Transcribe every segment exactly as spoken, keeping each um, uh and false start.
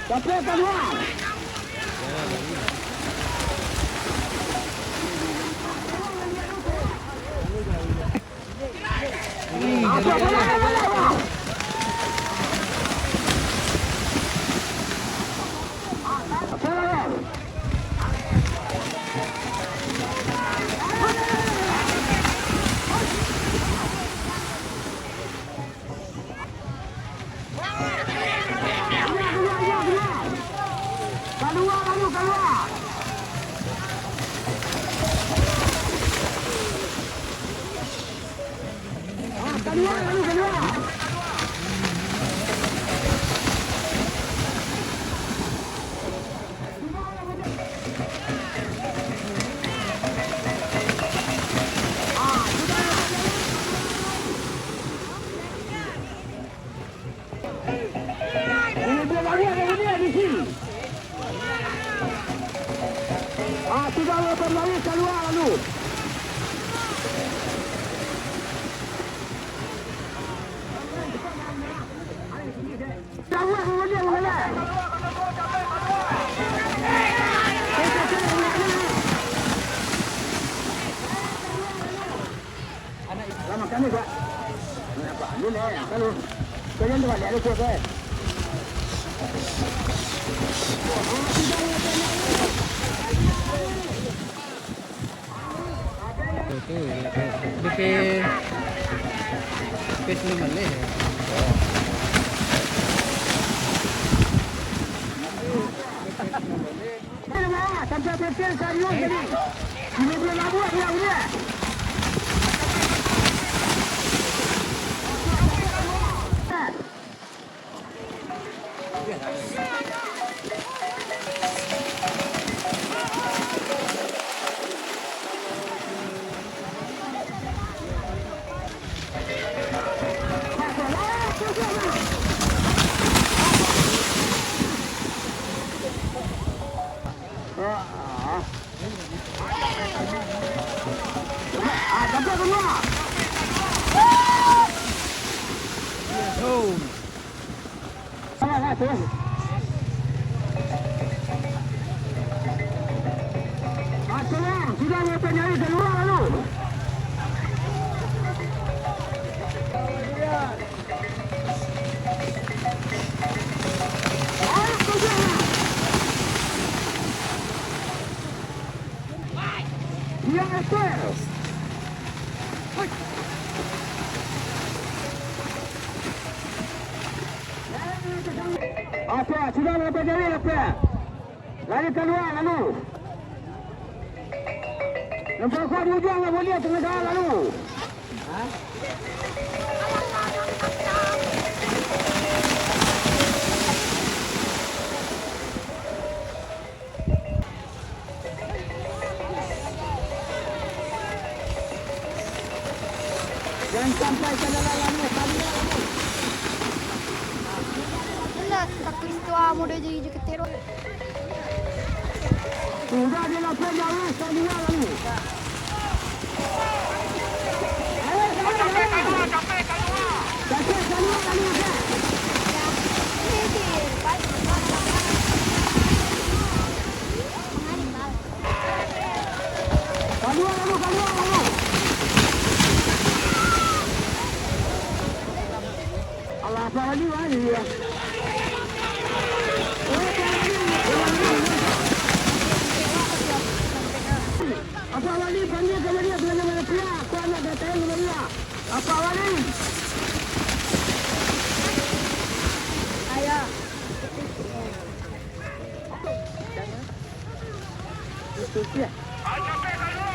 Sampai kalua. Kalua, kalua, kalua. Ini dia lari, ada ini, ada di sini. Ah, sudah lapan lari, kalua lalu. Jauah, kemudian, kemudian. Lama kami, Pak. Kenapa? Ini, eh, kalau kalian tu balik, ada siapa, eh? Itu, itu. D P, D P sembilan belas. Sampai petir serius jadi. Lima belas labuah dia, dia. Sudah, sudah, sudah, sudah. Apa? Sudah berapa jari apa? Lari kalua lalu. Nampak kuat di ujuang lah, boleh tengah jalan lalu. Jangan sampai ka dalam lamuah. Jelas, taklis tu amo dah jadi joget teror. Sudah dilakukan jauh, keluar lalu. Ayo, keluar lalu. Capai keluar lalu, Kak. Keluar lalu, keluar lalu. Alah, apa lagi, wah, dia? Apa wali panggil ka Maria, bulan Maria, aku anak datang ka Maria. Apa wali? Ayah.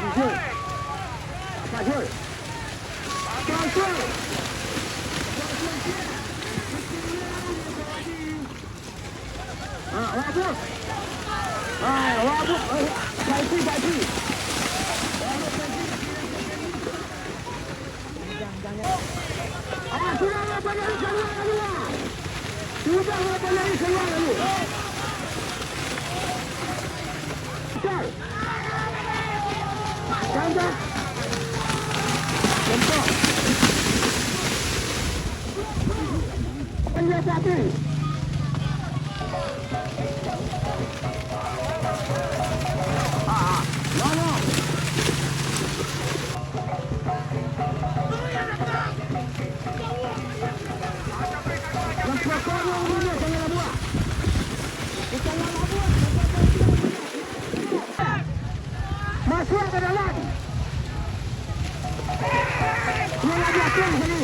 Jujur. Apa, Jul? Jul, Jul. Ah, wabuk. Ah, wabuk. Eh, baik, baik. Wabuk, baik. Ah, sudah lah, pandai keluar dulu. Sudah lah, pandai keluar dulu. Cai. Tangkap. Tangkap. Pandai sapi. Ah, ah. Lawan. Masuak ka dalam. Bola jatuah tadi.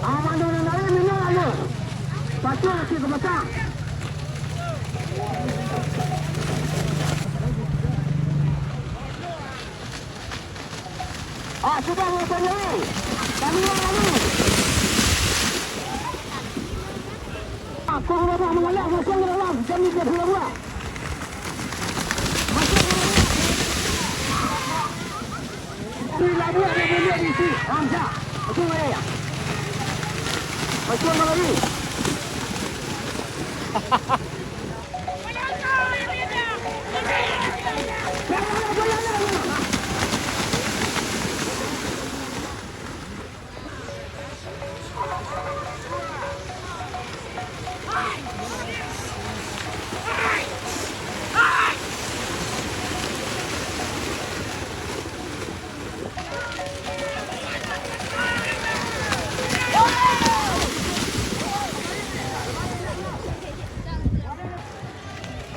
Amando nan lain minum ayo. Pacul laki ka pasang. Ah, sudah, sudah, sudah. Kami yang lalu. Aku sudah nak mengalah, masuk ke dalam. Jam tiga puluh dua. Masuk ke dalam. Di labuah dia boleh diisi. Hamzah. Betul mana ya? Betul mana ni?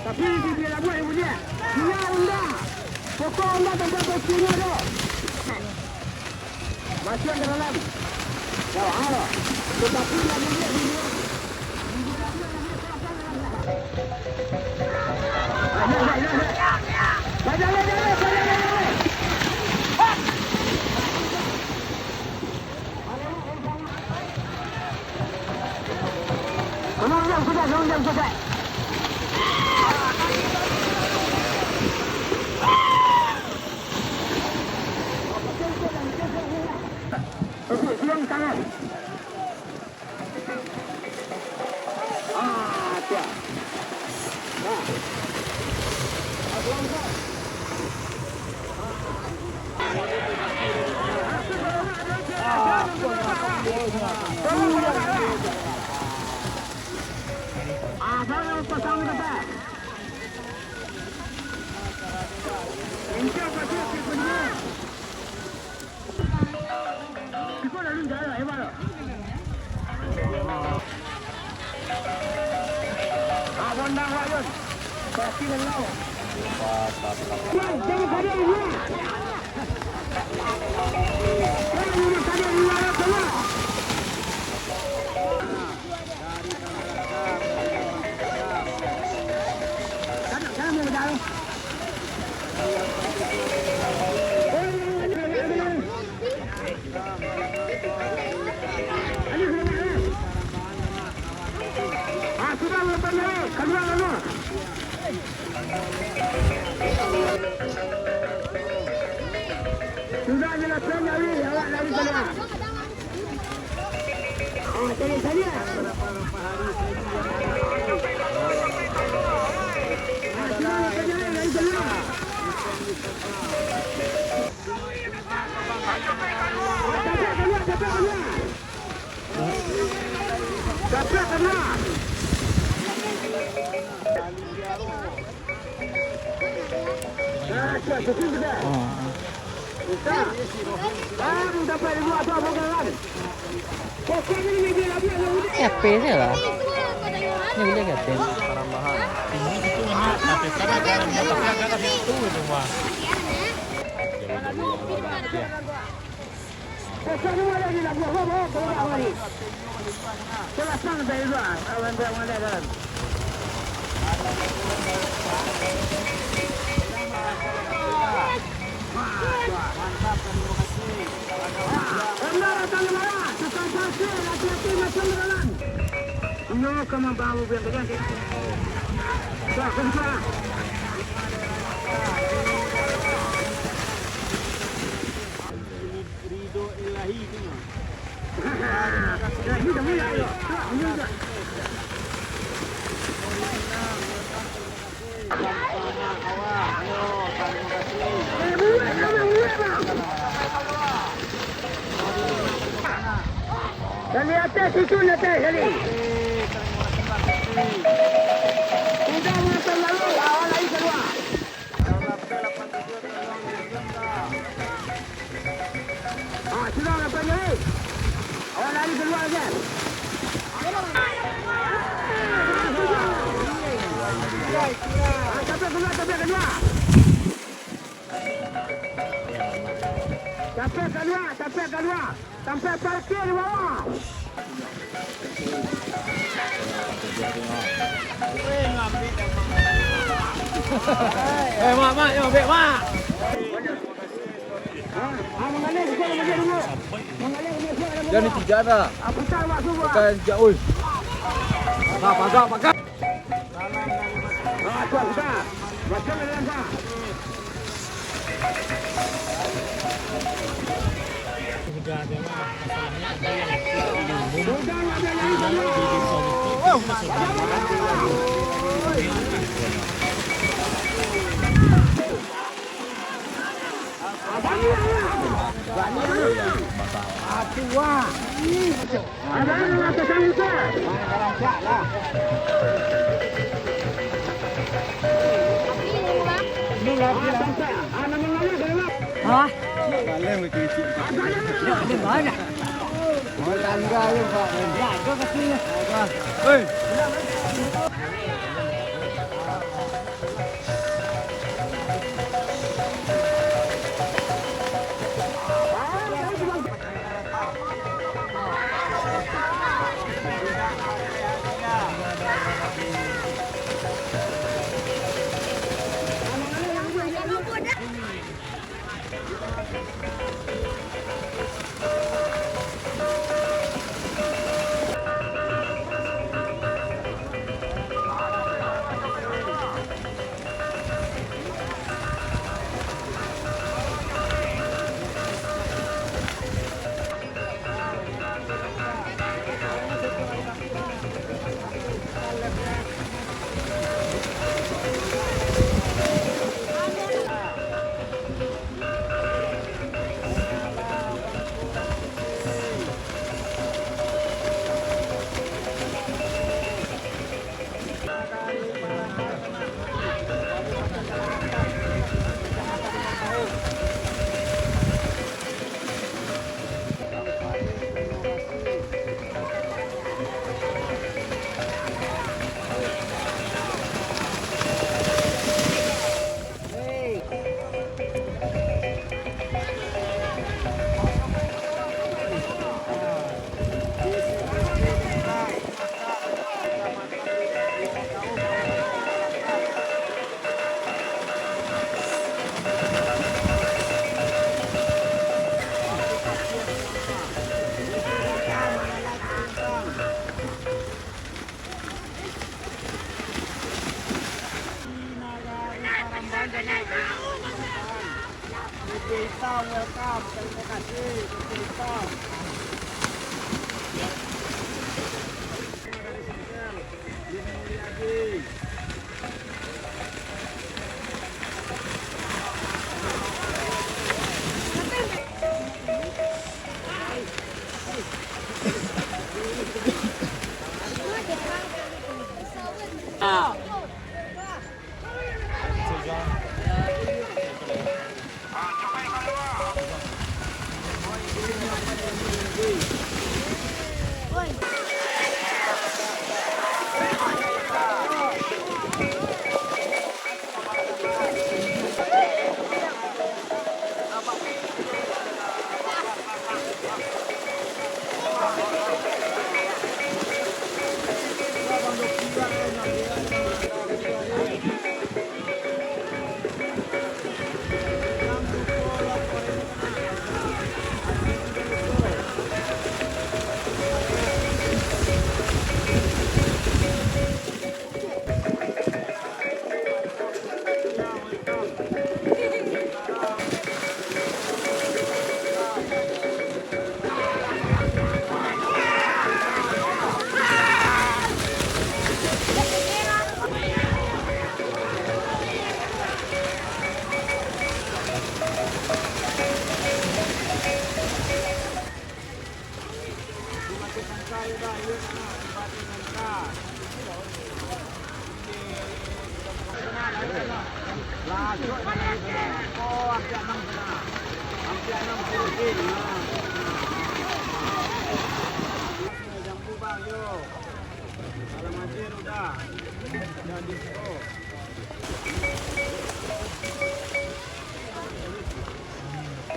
Tapi di dia labuah yang mulia. Dia Honda. Pokok Honda tempat postinyo tu. Masuk ke dalam. Jauh, halo. Tetapi yang mulia di luar. Sudah jelaskan dari awak dari sana. Kape se lah. Ni boleh kape. Inyo ka mambawa bulan kajang, cek. Sudah, sudah, sudah. Dari atas, susun atas tadi. Sudah, masuk lalu, awak lari keluar. Ah, sudah, lapan jari. Awak lari keluar, kan? Ah, sampai keluar, sampai keluar. Sampai keluar, sampai keluar. Sampai parkir di bawah. Eh, mak, mak, yo, bek, mak. Dia ni tiga dah. Pakai sejak, oi. Pakai, pakai, pakai. Hah? Di mana? Hei.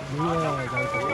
Iya, jangan sampai.